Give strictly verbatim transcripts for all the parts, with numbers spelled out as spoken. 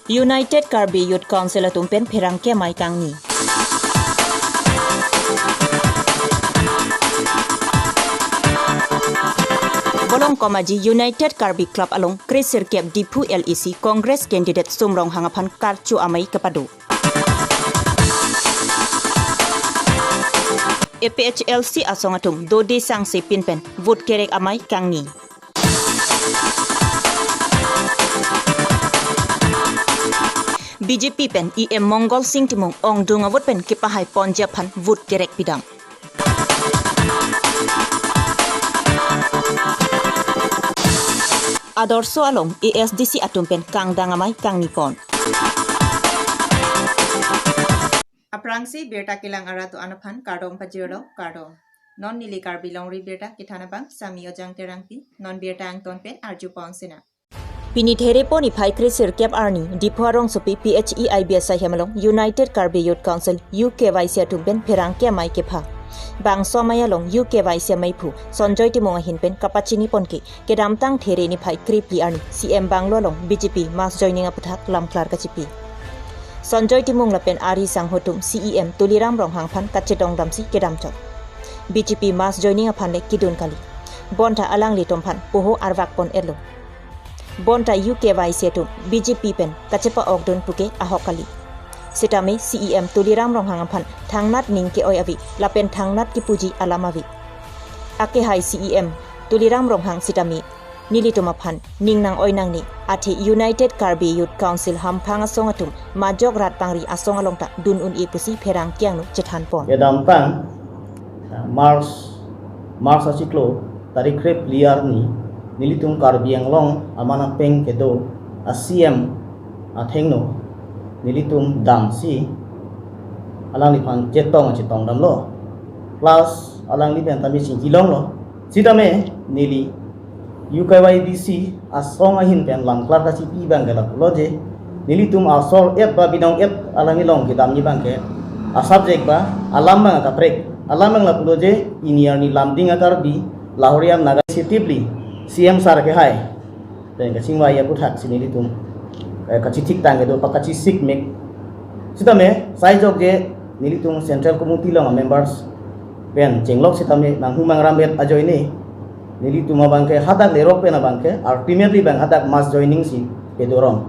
United Karbi Youth Council atum pen pherangke amei kangni. Bolong Komaji United Karbi Club along kresirkep Diphu L A C Congress candidate Sum Ronghang aphan karcho amei kepado. A P H L C asong atum dode sangse pin pen vote kerek amei kangni. B J P pen E M Mongol Sing Timung ongdung avote pen kepahai ponji aphan vote kerek pidam. Adorsho along A S D C atum pen kangdang amei kangni pon. Aphrangsi birta kelang arat do-an aphan kardom pajirlo, kardom. Non neli Karbi Longri Birta kethan abang Sami Ojang Terangpi, non birta angton pen arju pon sinang. Pini Therepo niphai kresirkep arni Diphu arongsopi P H E I B S I hem along United Karbi Youth Council U K Y C atum pen pherangke amei kepha. Bangso amei along U K Y C ameiphu Sonjoy Timung ahin pen kapachini ponke kedamtang There niphai krephli arni C M Bungalow along B J P mass joining aputhak lamklar kachipi. Sonjoy Timung lapen ari sangho atum C E M Tuliram Ronghang aphan kachetongdamsi kedamchot. B J P mass joining aphan le kedun kali. Bonta alanglitum aphan poho arvak pon-etlo. Bonta U K Y C atum B J P pen kachepa-okdun puke ahok kali. Sitame C E M Tuliram Ronghang aphan thangnat ning ke-oi ave lapen thangnat kepuji alam ave. Akehai C E M Tuliram Ronghang sitame nelitum aphan ning nang-oi nangne, athe United Karbi Youth Council hamphang asong atum majok rat pangri asong along ta dun un-e pusi pherangke angno chethan pon. Kedamtang March, March achiklo tarik krephli arni nelitum Karbi Anglong aman apeng kedo a C M athengno nelitum damsi alangliphan chetong chetongdamlo. Plus alangli pen tame chingkilonglo. Sitame neli U K Y D C asong ahin pen lamklar kachipi abangke lapulo je, nelitum asor et ba binong et alangli along kedamji abangke a subject ba alam abang kaprek. Alam abang lapulo je, pini arni Lumding a Karbi, Lahoriam Naga Initiative li C M sir kehai pen kachingvai aputhak si nelitum, eh, kachithik tang kedo, pakachisik mek. Sitame sai jok je nelitum Central Committee along members pen chenglok sitame manghu mangram et ajoine nelitum abangke hadak lerok pen abangke ultimately abang hadak mass joining si pedorong.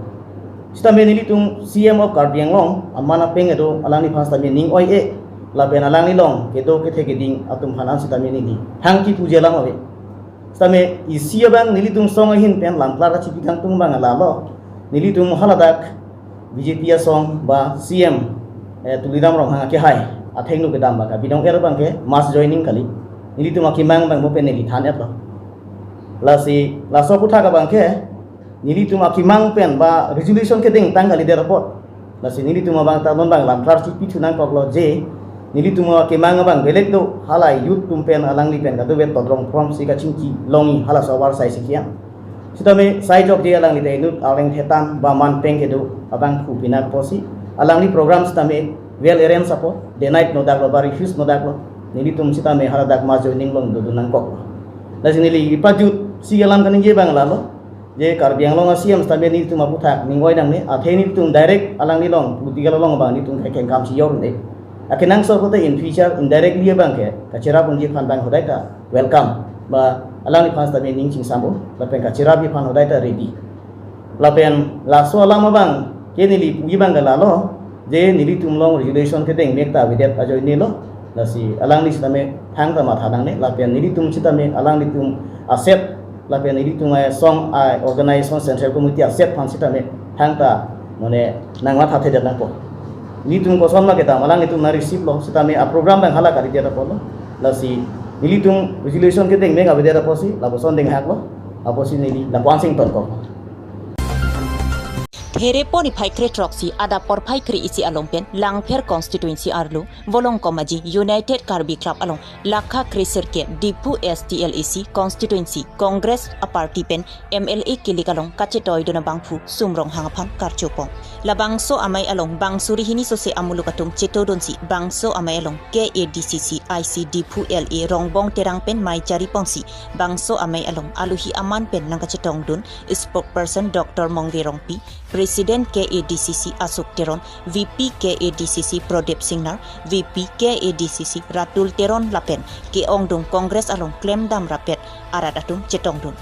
Sitame nelitum C M of Karbi Anglong aman apeng kedo alangliphan sitame ning oi-e lapen alangli along kedo kethe keding atum aphan an sitame neli hangki puji alam ave. Sitame isi abang nelitum song ahin pen lamklar kachipi kangtung abang lalo. Nelitum haladak B J P asong ba C M, eh, Tuliram Ronghang akehai athengno kedam abangke binong er abangke mass joining kali. Nelitum akemang abang mo pen neli than-etlo. Lasi laso aputhak abangke nelitum akemang pen ba resolution kedengtang kalidet apot. Lasi nelitum abang ta non abang lamklar chipi thu nangkoklo je, nelitum akemang abang belek do, halai youth atum pen alangli pen kadokave todrong phromsi kachingki longji halaso avarsai si kiang. Sitame sai jok je alangli ta inut arleng thetan ba man peng kedo abangphu pinak apotsi alangli program sitame well arrange apot, day night nodaklo ba refuse nodaklo, nelitum sitame haladak mass joining along dodun nangkoklo. Lasi neli ipajut si alam kaningje abang lalo. Je Karbi Anglong a C M sitame nelitum aputhak ning oi nangne, athe nelitum direct alangli along political along abang nelitum kekeng kam si yor ne. Akenangsot pulote in future indirectly abangke kacherap unji aphan abang hodai ta welcome. Ba alangliphan sitame ning chingsam-o, lapen kacherapji aphan hodai ta ready. Lapen laso alam abangke neli puji abangke lalo, je nelitum along resolution kedeng mek ta avedet ajoinelo. Lasi alangli sitame thangta matha nangne, lapen nelitum sitame alanglitum aset, lapen nelitum asong a organization Central Committee aset aphan sitame thangta mane nangmathathedet nangpo. Nelitum kosonma kedam alanglitum nang receive lo, sitame a program abang hala kalidet apotlo. Lasi nelitum resolution kedeng mek avedet apotsi lapuson denghaklo, apotsi neli lapu-an si ingtonkok. Therepo niphai krethrok si adap porphai kre-isi along pen Langpher constituency arlo Bolong Komaji United Karbi Club along lakha kresirkep Diphu S T L A C constituency Congress a party pen M L A kilik along kachetoidun abangphu Sum Ronghang aphan karcho pon. Labangso amei along bang suri hini sose amuluk atum chetodunsi bangso amei along K A D C C I C Diphu L A Rongbong Terang pen mei chari ponsi bangso amei along aluhi aman pen nangkachetongdun spokesperson Doctor Mongve Rongpi, President President K A D C C Ashok Teron, V P K A D C C Pradip Singnar, V P K A D C C Ratul Teron lapen ke-ongdung Congress along klemdam rapet arat atum chetongdun.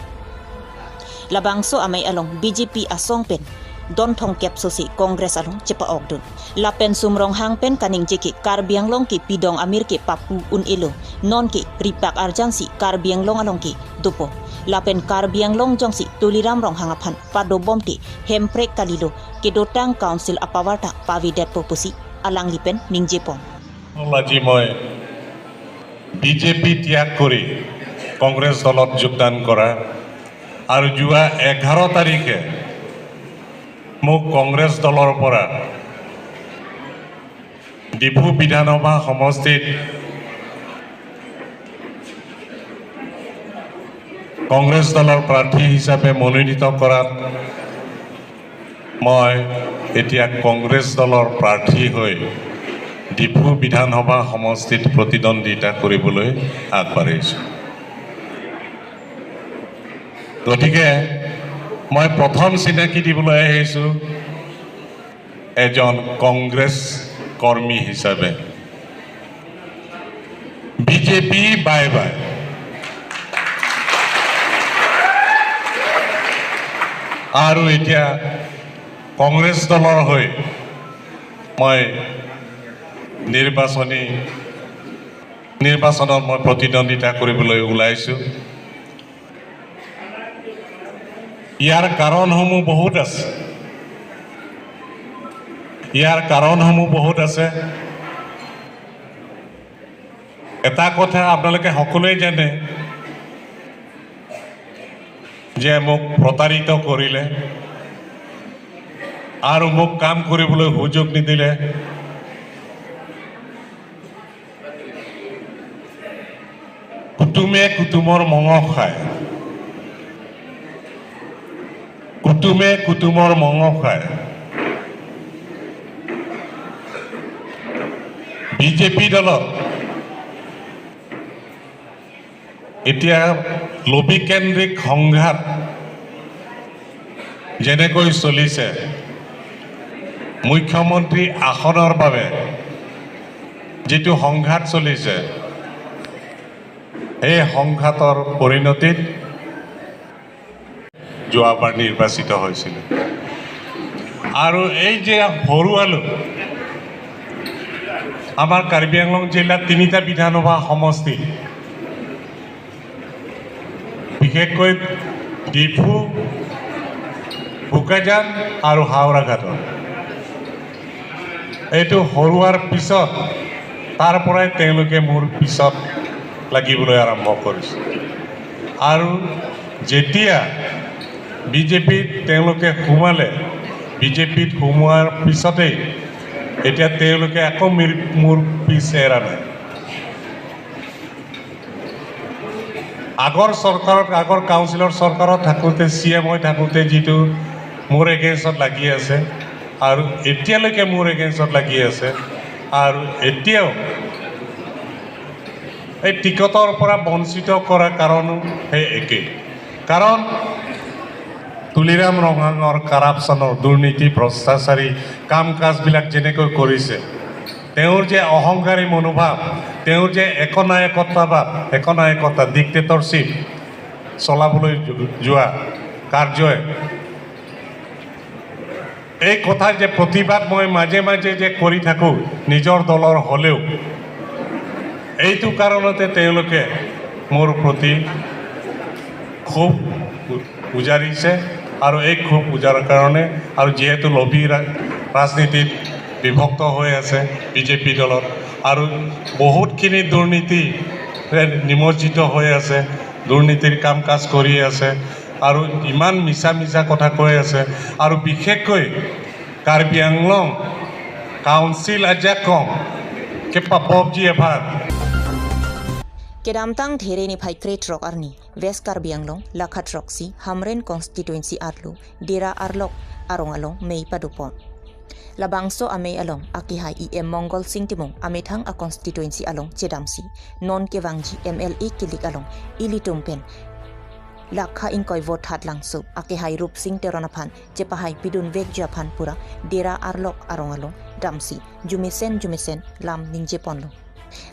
Labangso amei along B J P asong pen don thomkep sosi Congress along chepa-okdun. Lapen Sum Ronghang pen kaningje ke Karbi Anglong ke pidong amir ke papu un-elo, non ke ripak arjan si Karbi Anglong along ke dopo. Lapen Karbi Anglong jongsi Tuliram Ronghang aphan padobomte Hemprek kalilo, kedotang council apower ta pavedetpo pusi alangli pen ningjepon. আজি মই বিজেপি ত্যাগ কৰি কংগ্ৰেছ দলত যোগদান কৰা আৰু যোৱা এঘাৰ তাৰিখে মোক কংগ্ৰেছ দলৰ পৰা ডিফু বিধানসভা সমষ্টিত কংগ্ৰেছ দলৰ প্ৰাৰ্থী হিচাপে মনোনীত কৰাত মই এতিয়া কংগ্ৰেছ দলৰ প্ৰাৰ্থী হৈ ডিফু বিধানসভা সমষ্টিত প্ৰতিদ্বন্দ্বিতা কৰিবলৈ আগবাঢ়িছোঁ। গতিকে মই প্ৰথম চিনাকি দিবলৈ আহিছোঁ এজন কংগ্ৰেছ কৰ্মী হিচাপে। BJP bye bye. আৰু এতিয়া কংগ্ৰেছ দলৰ হৈ মই নিৰ্বাচনী, নিৰ্বাচনত মই প্ৰতিদ্বন্দ্বিতা কৰিবলৈ ওলাইছোঁ। ইয়াৰ কাৰণসমূহ বহুত আছে, ইয়াৰ কাৰণসমূহ বহুত আছে। এটা কথা আপোনালোকে সকলোৱে জানে যে মোক প্ৰতাৰিত কৰিলে আৰু মোক কাম কৰিবলৈ সুযোগ নিদিলে। কুটুমে কুটুমৰ মঙহ খায়, কুটুমে কুটুমৰ মঙহ খায়। বিজেপি দলত এতিয়া লবিকেন্দ্ৰিক সংঘাত যেনেকৈ চলিছে, মুখ্যমন্ত্ৰী আসনৰ বাবে যিটো সংঘাত চলিছে, সেই সংঘাতৰ পৰিণতিত যোৱাবাৰ নিৰ্বাচিত হৈছিলে। আৰু এই যে সৰু আলু, আমাৰ কাৰ্বি আংলং জিলাত তিনিটা বিধানসভা সমষ্টি, বিশেষকৈ ডিফু, বোকাজান আৰু হাওৰাঘাটত এইটো হৰুৱাৰ পিছত, তাৰ পৰাই তেওঁলোকে মোৰ পিছত লাগিবলৈ আৰম্ভ কৰিছে। আৰু যেতিয়া বিজেপিত তেওঁলোকে সোমালে, বিজেপিত সোমোৱাৰ পিছতেই এতিয়া তেওঁলোকে আকৌ মিৰ-, মোৰ পিছ এৰা নাই। আগৰ চৰকাৰত, আগৰ কাউন্সিলৰ চৰকাৰত থাকোঁতে, চি এম হৈ থাকোঁতে যিটো মোৰ এগেইনষ্টত লাগি আছে আৰু এতিয়ালৈকে মোৰ এগেইনষ্টত লাগি আছে আৰু এতিয়াও এই টিকটৰ পৰা বঞ্চিত কৰাৰ কাৰণো সেই একেই। কাৰণ তুলিৰাম ৰংহাঙৰ কাৰাপশ্যনৰ, দুৰ্নীতি, ভ্ৰষ্টাচাৰী কাম কাজবিলাক যেনেকৈ কৰিছে, তেওঁৰ যে অহংকাৰী মনোভাৱ, তেওঁৰ যে একনায়কত্ববাদ, একনায়কত্ব, ডিক্টেটৰশ্বিপ চলাবলৈ যো-, যোৱা কাৰ্যই, এই কথা যে প্ৰতিবাদ মই মাজে মাজে যে কৰি থাকোঁ নিজৰ দলৰ হ'লেও, এইটো কাৰণতে তেওঁলোকে মোৰ প্ৰতি ক্ষোভ উ-, উজাৰিছে আৰু এই ক্ষোভ উজাৰাৰ কাৰণে আৰু যিহেতু লবি ৰা-, ৰাজনীতিত বিভক্ত হৈ আছে বিজেপি দলত আৰু বহুতখিনি দুৰ্নীতিৰে নিমজ্জিত হৈ আছে, দুৰ্নীতিৰ কাম কাজ কৰি আছে আৰু ইমান মিছা মিছা কথা কৈ আছে আৰু বিশেষকৈ Karbi Anglong council ajakong kepabobji aphan. Kedamtang There niphai krethrok arni West Karbi Anglong lakha throksi Hamren constituency arlo Dera Arlok arong along mei padopon. Labangso amei along akehai E M Mongal Sing Timung amethang a constituency along chedamsi non kevangji M L A kilik along ilitum pen Lakha ingkoi vote hat langso akehai Rupsing Teron aphan chepahai pidun vekji aphan pura Dera arlok arong along damsi jumesen jumesen lam ningje ponlo.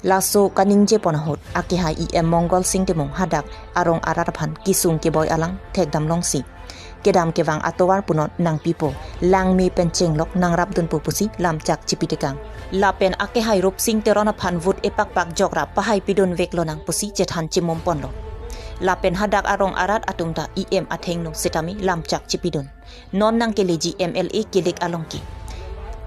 Laso kaningje pon ahut akehai E M Mongal Sing Timung hadak arong arat aphan kisung keboi alang thekdam longsi kedam kevang atovar punot nangpipo, langme pen chenglok nangrapdunpo pusi lamchak chipitekang. Lapen akehai Rupsing Teron aphan vote epakpak jokra pahai pidun vek lonang pusi chethan chimum ponlo. Lapen hadak arong arat atum ta E M athengno setame lamchak chipidun. Non nangkeleji M L A kelek along ke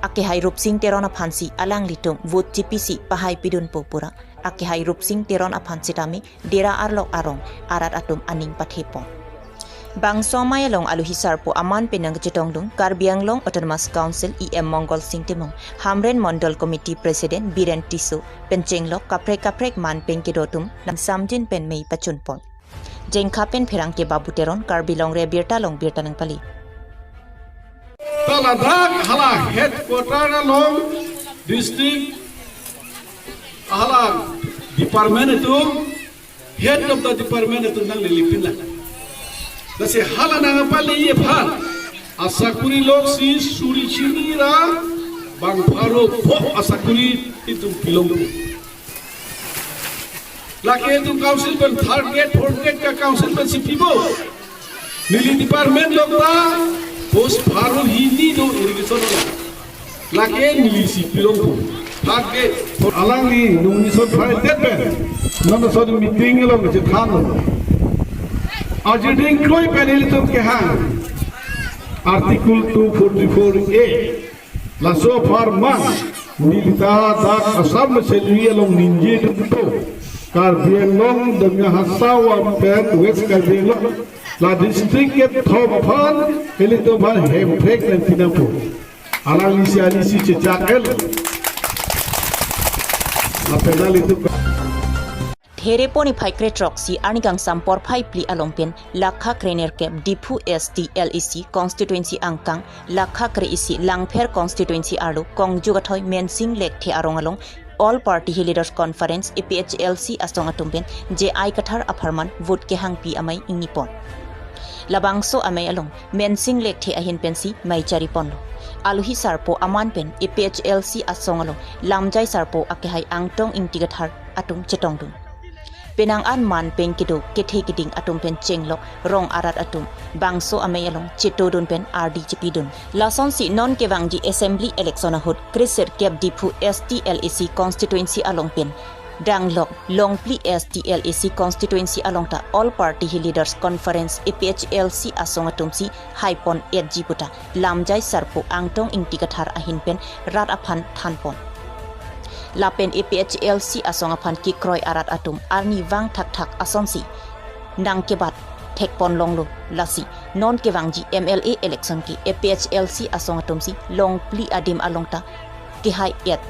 akehai Rupsing Teron aphansi alanglitum vote chipisi pahai pidunpo pura akehai Rupsing Teron aphan setame Dera arlok arong arat atum aning pathe pon. Bangso amei along aluhi sarpo aman pen nangchetongdun Karbi Anglong Autonomous Council E M Mongal Sing Timung, Hamren Mondol Committee President Biren Tisso pen chenglok kaprek kaprek man pen kedo atum nangsamjin pen mei pachun pon. Jengkha pen pherangke Babu Teron, Karbi Longri Abirta along birta nangpali. Ta ladak hala headquarter along district hala department atum, head of the department atum nanglelipin lang. Lasi hala nangpali aphan asakuri loksi suri chini ra bang pharo pho asakuri itum pilong. Lake itum council pen third grade, fourth grade ka council pen si pipo. Neli department along ta post pharo hini do irrigation along. Lake nelisi pilongpo. Third grade, fourth, alangli nung nison pharo det pen non ason meeting along chethanlo. Ajiding kloi pen ilitum kehang Article two forty-four A. Laso apharman neli ta dak Assam Assembly along ningjedunpo. Karbi Anglong, Dima Hasao pen West Karbi Anglong, la district kethom aphan ilitum aphan hemprek nangpinangpo. Alanglisi alisi chechak-el. Lapen ilitum Therepon niphai kre throksi arni kangsam porphai phli along pen lakha krenerkep Diphu S T L A C constituency angkang lakha kre-isi Langpher constituency arlo kongju kathoi Mensing Lekthe arong along All Party Leaders Conference A P H L C asong atum pen J I Kathar apharman vote kehangpi amei ingni pon. Labangso amei along Mensing Lekthe ahin pensi mei chari ponlo. Aluhi sarpo aman pen A P H L C asong along lamjai sarpo akehai Angtong Ingti Kathar atum chetongdun. Penang an man pen kedo kethe keding atum pen chenglok rong arat atum bangso amei along chetodun pen ardi chipidun. Lasonsi non kevangji assembly election ahut kre-sirkep Diphu S T L A C constituency along pen danglok Longphli S T L A C constituency along ta All Party Leaders Conference A P H L C asong atumsi haipon etji puta lamjai sarpo Angtong Ingti Kathar ahin pen rat aphan thanpon. Lapen A P H L C asong aphan kekroi arat atum arni vang thakthak asonsi nangkebat thekpon longlo. Lasi non kevangji M L A election ke A P H L C asong atumsi Longphli adim along ta kehai et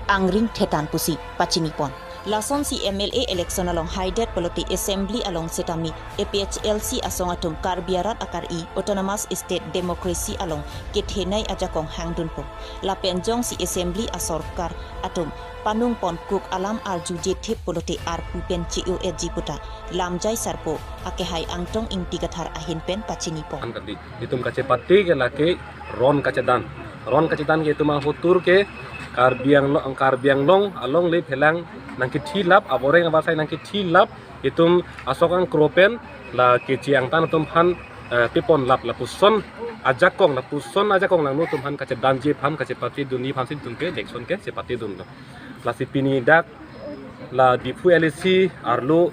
angring thetan pusi pachinipon. Lasonsi M L A election along haidet pulote assembly along setame A P H L C asong atum Karbi arat akar-i autonomous state democracy along kethenei ajakong hangdunpo. Lapen jongsi assembly asorkar atum panungpon kuk alam arju jethip pulote arpu pen che-o etji puta lamjai sarpo akehai Angtong Ingti Kathar ahin pen pachinipon. An kali. Itum kachepate ke lake ron kachedan. Ron kachedan ke itum ahotur ke Karbi Anglong, Karbi Anglong alongle phelang nangkethilap, aboreng abasai nangkethilap, itum asok angkro pen la keche angtan atum aphan, eh, piponlap lapuson ajakong, lapuson ajakong langno atum aphan kachedanji aphan, kachepatedunji aphansi itum ke election ke chepatedunlo. Lasi pini dak la Diphu L A C arlo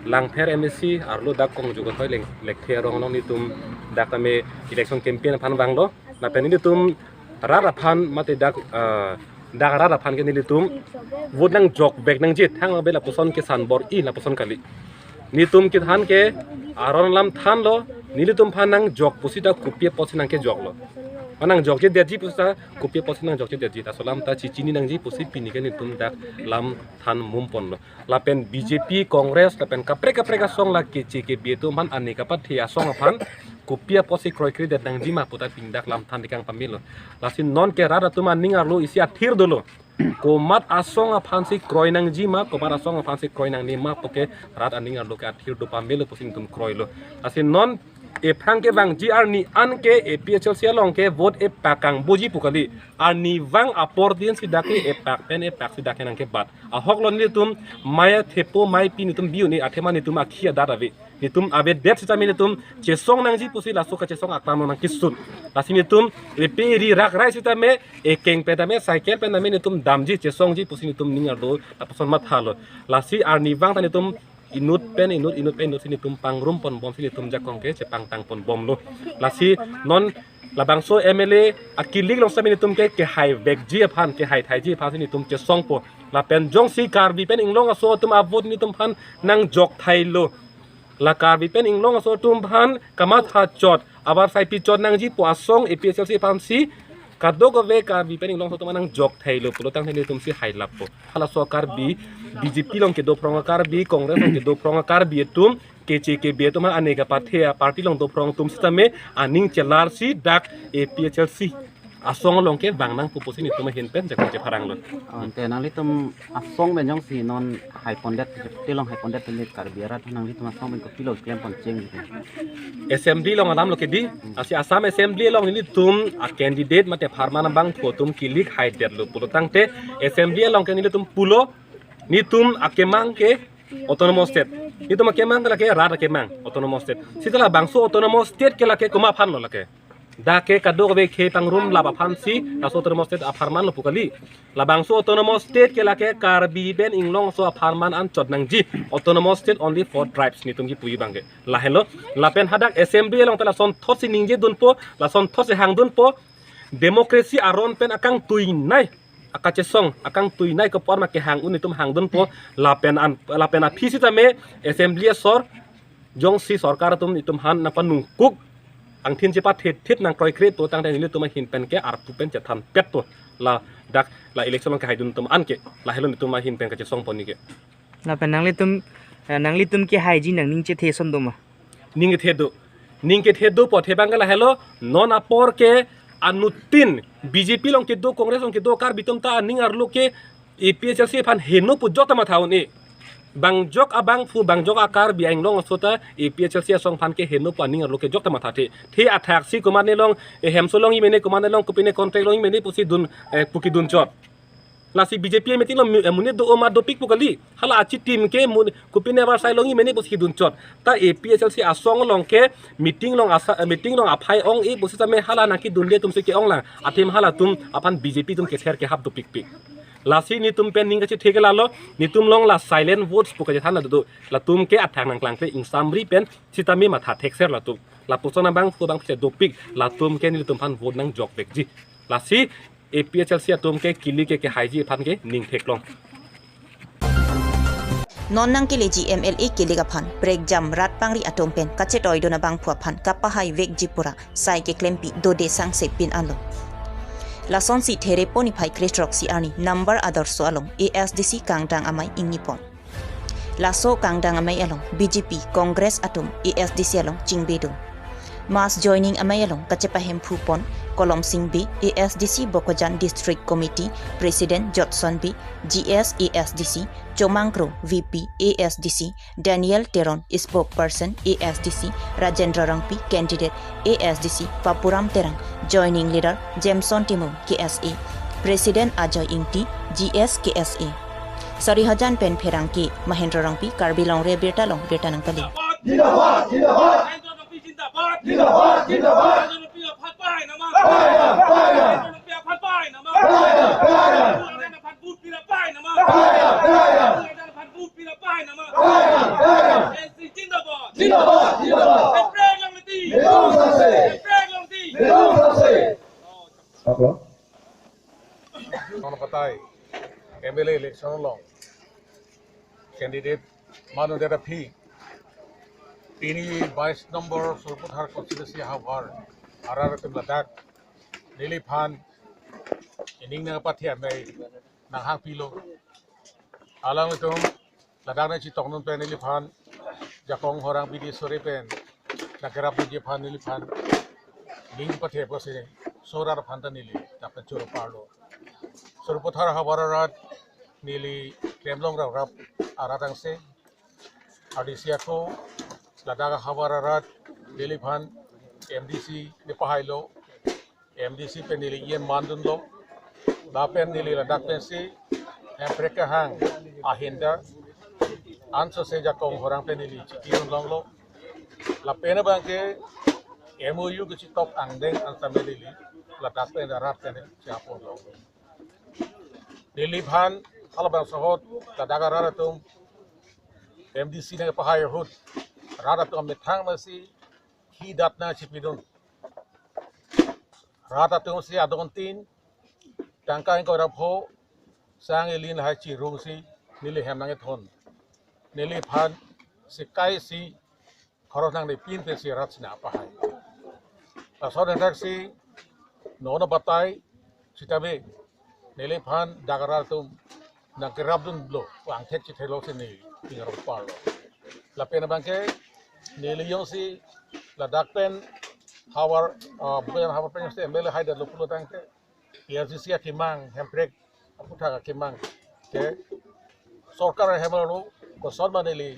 Langpher M A C arlo dak kongju kathoi Leng-, Lekthe arong along nelitum dak tame election campaign aphan vanglo. Lapen nelitum rat aphan mate dak, ah, dak rat aphan ke nelitum vote nangjok vek nangji, thang abe lapuson ke sanbor-i lapuson kali. Nelitum kethan ke aron alam thanlo, nelitum aphan nangjok pusi ta kopi apotsi nangkejoklo. Ma nangjokjedetji pusi ta kopi apotsi nangjokjedetji. Laso alam ta chechini nangji pusi pini ke nelitum dak lam than mumponlo. Lapen B J P, Congress, lapen kaprek kaprek asong la keche kebi atum aphan, ani kapathe asong aphan kopi apotsi kroikredet nangji ma puta pini dak lam than tekang pamelo. Lasi non ke rat atum aning arlo isi athir dolo. komat asong aphansi kroi nangji ma, komat asong aphansi kroi nangne ma puke rat aning arlo ke athir do pamelo pusi netum kroilo. Lasi non ephrang kevangji arni an ke A P H L C along ke vote epak kangboji pu kali. Arnivang apor din si dak ke epak pen epak si dak ke nangkebat. Ahok lo nelitum mei athepo mei pi netum bi un-e, athema netum akhi adat ave. Netum avedet sitame netum chesong nangji pusi laso kachesong aklam nangkesut. Lasi netum epe eri rakrai sitame, ekeng pen tame, cycle pen tame netum damji chesongji pusi netum ning arlo lapuson mathalo. Lasi arnivang ta netum inut pen inut, inut pen inut si netum pangrum ponbom si netum jakong ke chepangtang ponbomlo. Lasi non labangso M L A akilik along sitame netum ke kehai vekji aphan, kehai thaiji aphan si netum chesongpo. Lapen jongsi Karbi pen Inglong aso atum avote netum aphan nangjok thailo. La Karbi pen Inglong aso atum aphan kamatha chot, abar saipi chot nangji pu asong A P H L C aphansi kadokave Karbi pen Inglong aso atum nangjok thailo pulotangte netumsi hailappo. Halaso Karbi, B J P along kedo phrong a-Karbi, Congress along kedo phrong a-Karbi atum, K C K B atum, aneka pathe a-party along do phrong atum sitame aning chelarsi dak A P H L C asong along ke vang nangpo pusi netum ahin pen jakong chepharanglo. Ante nanglitum asong pen jongsi non haipondet, tilong haipondet pen Karbi arat nanglitum asong pen kopilo klempon cheng gitu. Assembly along alam lo ke di, lasi Assam Assembly along nelitum a-candidate mate apharman abangphu atum kilik haidetlo pulotangte Assembly along ke nelitum pulo, netum akemang ke autonomous state. Netum akemang ke lake rat akemang, autonomous state. Sita labangso autonomous state ke lake komat aphan lo lake? Dak ke kadokave khei pangrum lap aphansi laso autonomous state apharman lo pu kali. Labangso autonomous state ke lake Karbi pen Inglong aso apharman anchot nangji. Autonomous state only for tribes netum kipuji abang ke. Lahelo, lapen hadak Assembly along ta lasonthotsi ningjedunpo, lasonthotsi hangdunpo. Democracy aron pen akangtuinei akachesong, akangtuinei kopor ma kehang un netum hangdunpo, lapen an, lapen aphi sitame Assembly asor jongsi sorkar atum netum aphan nangpanungkuk, angthin chepathethet nangkroikre pulotangte nelitum ahin pen ke arpu pen chethanpetpo. Ladak la election along kehaidun atum an ke, lahelo netum ahin pen kachesongpon ni ke. Lapen nanglitum, eh, nanglitum kehaiji nangning chethe ason do ma? Ning kethe do. Ning kethe dopo athe abang ke lahelo, non apor ke anuttin B J P along kedo, Congress along kedo Karbi atum ta aning arlo ke A P H L C aphan heno pu jokta matha un-e. Bangjok abangphu, bangjok a-Karbi Anglong aso ta A P H L C asong aphan ke heno pu aning arlo ke jokta mathathe. The athaksi komatne along, eh, hemso longji mene, komatne along kopine contract longji mene pusi dun, eh, pu kedun chot. Lasi B J P meeting along mu-, eh, monit do-o ma dopik pu kali. Hala achitim ke mun, kopine abar sai longji mene pusi kedun chot. Ta A P H L C asong along ke meeting along asa, eh, meeting along aphai ong-e pusitame hala nangkedunde atumsi ke-ong lang. Athema halatum aphan B J P atum kether kehap dopikpik. Lasi netum pen ning kachethe ke lalo, netum along la silent votes pu kachethan la do. Latum ke athak nangklangkle ingsamri pen sitame matha thekser latum. Lapuson abangphu abangphu dopik, latum ke nelitum aphan vote nangjokvekji. Lasi A P H L C atum ke kilik ke kehaiji aphan ke ning theklong. Non nangkeleji M L A kilik aphan prekjam rat pangri atum pen kachetoidun abangphu aphan kapahaivekji pura sai keklempi Dode Sangse pin anlo. Lasonsi Therepo niphai kre throksi arni Nambar Adorso along A S D C kangdang amei ingnipon. Laso kangdang amei along B J P, Congress atum A S D C along chingbedun. Mass joining amei along kachepahemphupon Kolomsing Bey, A S D C Bokajan District Committee President Jotson Bey, G S A S D C, Chomang Kro V P A S D C, Daniel Teron Spokesperson A S D C, Rajendra Rongpi Candidate A S D C, Papuram Terang Joining Leader, Jameson Timung K S A President, Ajoy Ingti G S K S A. Sarihajan pen Pherangke, Mahendra Rongpi, Karbi Longri Abirta along birta nangpale. Jindabad, jindabad. Mahendra Rongpi jindabad. Jindabad, jindabad. Mahendra Rongpi aphan pai nama. Pai nama, pai nama. Mahendra Rongpi aphan pai nama. Pai nama, pai nama. Mahendra Rongpi aphan vote pira pai nama. Pai nama, pai nama. Mahendra Rongpi aphan vote pira pai nama. Pai nama, pai nama. A S D C jindabad. Jindabad, jindabad. Hemprek longri ti. Netum Sangse. Hemprek longri ti. Netum Sangse. Apa? Non patai M L A election along candidate manu dera phi pini bais number Sarupathar constituency havar arat atum ladak neliphan ining nangpathe amei nanghangpilo. Alanglitum ladak nangchetongdun pen neliphan jakong horang bidi sore pen nangkerapji aphan neliphan ning pathe pusi sorar aphan ta neli dak pen choro parlo. Sarupathar havar arat neli klemlong raprap arat angse. Adisi ako ladak havar arat neliphan M D C nepahailo, M D C pen neli yen mandunlo. Lapen neli ladak pensi Hemprek kehang ahin ta ansose jakong horang pen neli chikirun longlo. Lapen abangke M O U kachitok angdeng an tame neli ladak pen arat pen chaponlo. Neliphan halabangso ahut ladak arat atum M D C nangpahai ahut rat atum amethang masi hidat nangchipidun. Rat atum si adontin tangka ingkoi ra pho sang ili lahai chirungsi neli hem nangkethon. Neliphan sikai si khoros nangnepin pensi rat si nangpahai. Lason enthaksi nono batai sitame neliphan dak arat atum nangkerapdunlo, angthek chitheklo si neli ingrong parlo. Lapen abangke neli jongsi ladak pen havar, ah, bukan havar pen jongsi M L A haidetlo pulo tangte, A R C C akemang, Hemprek aputhak akemang ke sorkar ahem arlo koson ma neli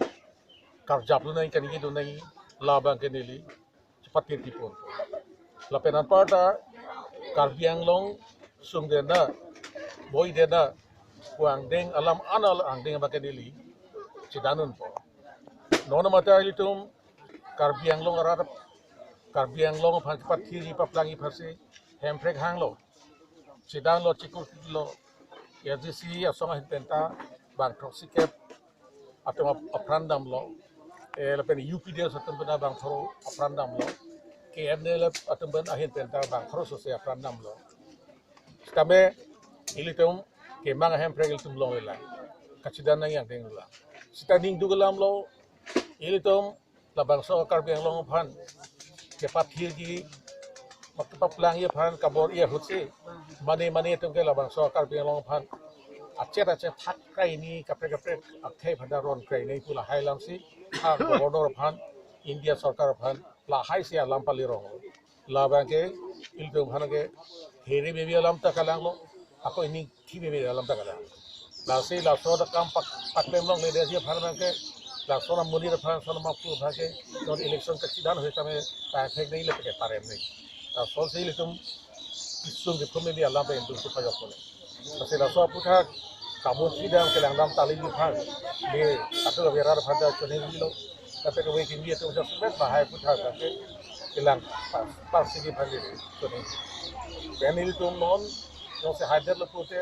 karjapdun nangji, kaningjedun nangji, labangke neli chepatir kipon. Lapen anparta Karbi Anglong sungdetna, boidetna pu angdeng alam, anal angdeng abangke neli chedanunpo. Nono mate ilitum Karbi Anglong arat, Karbi Anglong aphan chepathirji paplangji aphansi Hemprek hanglo, chedanlo, chikurlo. A R C C asong ahin penta bang throksi kep atum ap-, apran damlo. Eh, lapen U P D S atum penta bang pharo apran damlo. K N L F atum pen ahin penta bang pharo sose apran damlo. Sitame ilitum kemang Hemprek ilitum longlelang, kachedan nangji angdeng dolang. Sita ningduk alamlo, ilitum labangso Karbi Anglong aphan chepathirji, mat kepaplangji aphan kabor-i ahutsi mane mane atum ke labangso Karbi Anglong aphan achet achet thak krai ni, kaprek kaprek akhei aphan ta ron krai ni pu lahai alamsi ha Governor aphan, India sorkar aphan lahaisi alam palirong. Labangke ilitum aphan ke here bebi alam ta kalanglo, ako ini thi bebi alam ta kalang. Lasi laso akam pak paklem longledetji aphan abangke, laso amonit aphan, laso amapu aphan ke non election kachedan ahut tame pangthek nangji le pake parem nangji. Lasonsi ilitum kisung kiphum bebi alam pen ilitum supayok kone. Lasi laso aputhak kamun thidam kelangdam taliji aphan, le atum abiarat aphan ta choningri lo. Tapi kawai kimi atum jasemet lahai aputhak ke kelang pas, pas sigi aphan le choningri. Pen ilitum non jongsi haidetlo pute,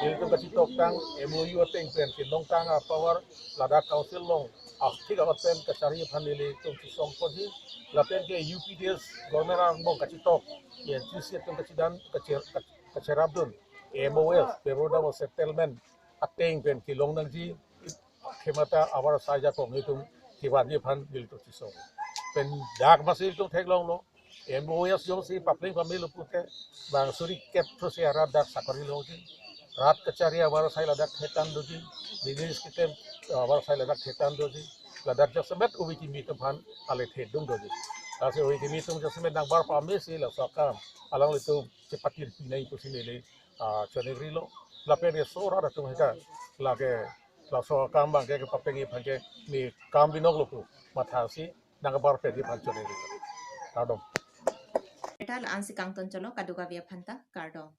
ilitum kachitoktang M O U ateng pen kelongtang apower ladak council along athik amat pen kacharli aphan ilitum chisongponji. Lapen ke U P D S government angbong kachitok, A R C C atum kachedan, kacher-, kacherapdun M O S, Memorandum of Settlement ateng pen kelong nangji, khemata abar saja kong itum kevanji aphan ilitum chisong. Pen dak masi ilitum theklonglo, M O S jongsi papleng pamelo pute bang suri kep throksi arat dak sakori longji. Rat kacharli abar sai ladak thetan doji. Business kitem abar sai ladak thetan doji. Ladak jasemet ubi kimi atum aphan ale thedung doji. Lasi ubi kimi atum jasemet nangbar pamesi laso akam alanglitum chepatir pinai pusi neli, ah, choningrilo. Lapen ke so rat atum heka lake laso akam abangke kepapengji aphan ke ne kam binoklo pu mathasi nangbar pedi aphan choningrilo. Kardom. Eta la-ansi kangton cholo, kadokave aphan ta kardom.